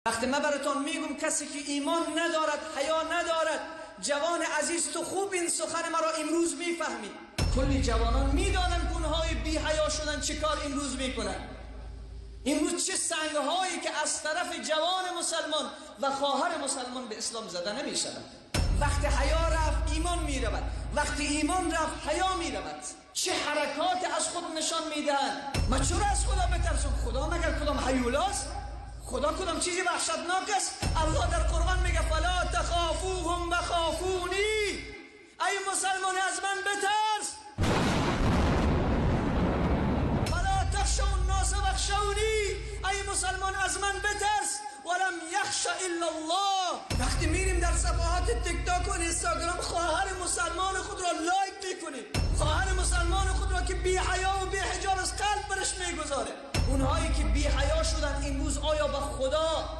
وقتی من براتون میگم کسی که ایمان ندارد حیا ندارد، جوان عزیز تو خوب این سخن مرا امروز میفهمی. کلی جوانان میدانند که اونهای بی حیا شدن چه کار امروز میکنن. امروز چه سنگهایی که از طرف جوان مسلمان و خواهر مسلمان به اسلام زده نمیشود. وقتی حیا رفت ایمان میرود، وقتی ایمان رفت حیا میرود. چه حرکات از خود نشان میدهند. من چرا از خدا بترسم؟ خدا مگر کدام هیولاست؟ خدا کدام چیزی وحشتناک است؟ الله در قرآن میگه فلا تخافوهم و خافونی، ای مسلمان از من بترس. فلا تخشوا الناس واخشونی، ای مسلمان از من بترس. ولم یخش الا الله. وقتی میریم در صفحات تیک تاک و اینستاگرام خواهر مسلمان خود را لایک میکنیم، خواهر مسلمان خود را که بی حیا و بی حجاب از قلب برش میگذاره. اونهایی که بی حیا شدن امروز آیا به خدا